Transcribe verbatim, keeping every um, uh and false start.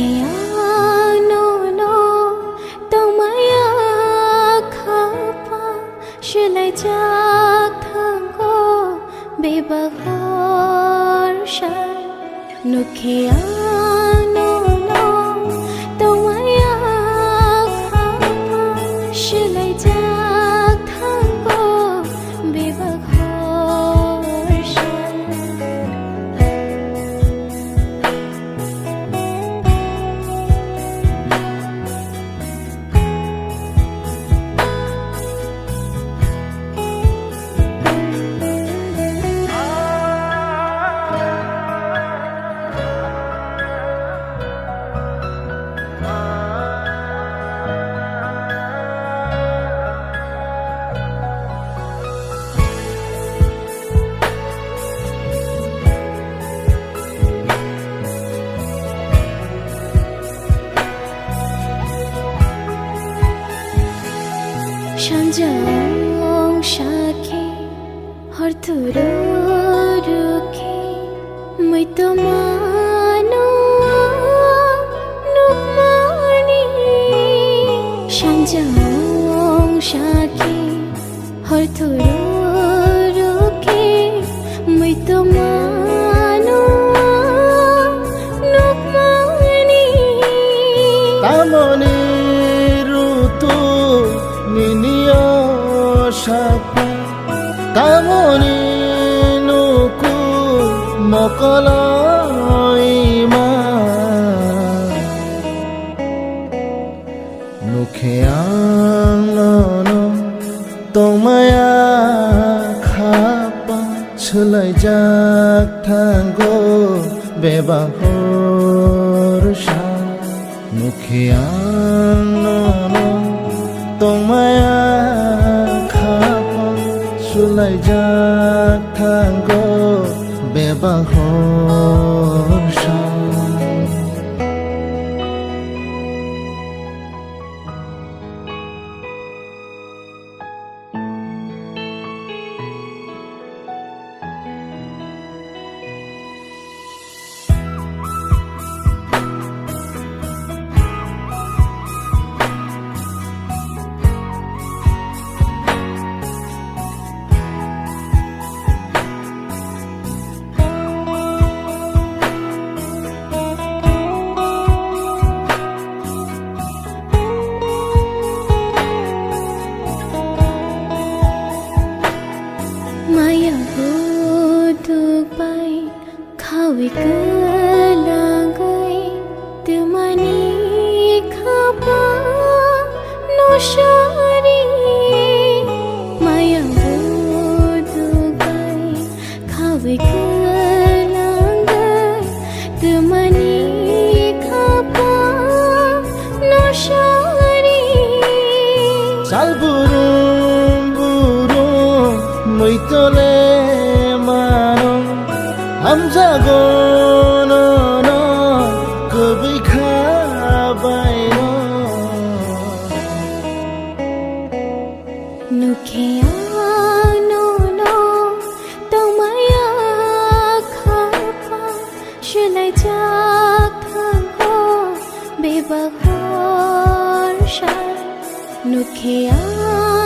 Ang nono tongmaya khapa, swlaijak thango bebak horsa. Nukhe ang nono tongmaya khapa, swlaijak thango bebak horsa. Sanjang sakhe hor thuru rukhe, muitoma no nukmani. Sanjang sakhe hor thuru rukhe, muitoma no nukmani. Tamoni rutu nini o sakha, tamoni nuku mokolo ima. Nukhe ang nono tongmaya khapa, swlaijak thango bebak horsa. Nukhe ang nono tongmaya khapa, swlaijak thango bebak horsa. Maya buduk bai khawi kwlangwi twmani khapa no sari. Maya buduk bai khawi kwlangwi twmani khapa no sari. Sal burum burum muitole mano, hamjago nono kwbwi kha baino. Nukhe ang nono tongmaya khapa, swlaijak thango bebak horsa. Nukhe ang